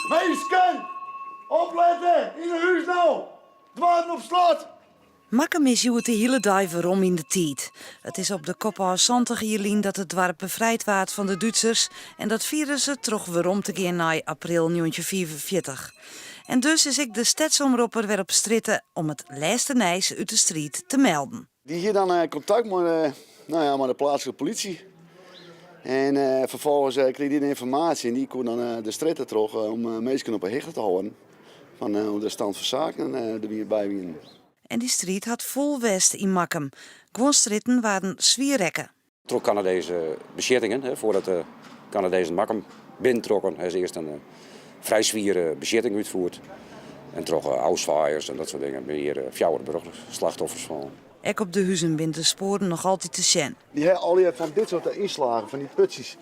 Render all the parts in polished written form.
Minsken! Oplette! Yn 'e hús no! Doarren op slot! Makkum is hjoed de hiele dei werom yn de tiid. It is op de kop ôf 70 jier lyn dat it doarp befrijd waard fan de Dútsers en dat fiere se troch werom te gean nei april 1945. En dus is ek de stedsomropper wer op strjitte om it lêste nijs út de striid te melden. Dy hie dan kontakt mei, nou ja, mei de pleatslike politisy. En ferfolgens krige dy de ynformaasje en dy koe dan de strjitte troch om minsken op 'e hichte te hâlden fan de stand fan saken der wie by wienen. En dy striid hat fûl west yn Makkum. Guon strjitten waarden swier rekke. Troch Kanadese besjittingen, foardat de Kanadezen Makkum binnentrokken, ha se earst in frij swiere besjitting útfierd. En troch ôfswaaiers en dat soart dingen binne hjir fjouwer burgerslachtoffers fallen. Ek op de huzen binne de spoaren noch altyd te sjen. Dy ha allegear fan dit soart ynslagen, fan dy putsjes.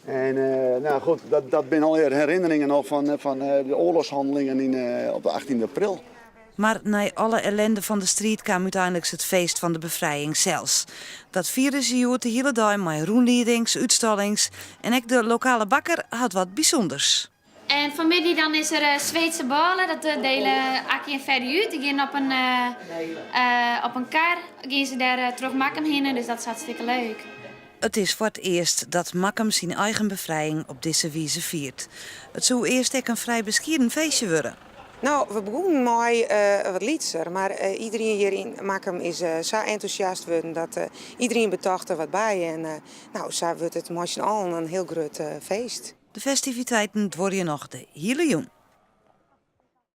En nou goed, dat binne allegear herinneringen noch fan de oarlochshannelingen op de 18 april. Mar nei alle ellende fan de striid kaam úteinliks it feest fan de befrijing sels. Dat fiere se hjoed de hiele dei mei rûnliedings, útstallings en ek de lokale bakker hat wat bysûnders. En fanmiddei dan is der Sweedse bôle, dat dele Akkie en Ferdy út. Dy gean op in, op in kar, gean se dêr troch Makkum hinne, dus dat is hartstikke leuk. It is foar it earst dat Makkum syn eigen befrijing op dizze wize fiert. It soe earst ek in frij beskieden feestje wurde. No, we begûnen mei wat lytser, mar iderien hjir yn Makkum is sa entûsjast wurden dat iderien betocht der wat by. En no, sa wurdt it mei syn allen in hiel grut feest. De festiviteiten duorje noch de hiele jûn.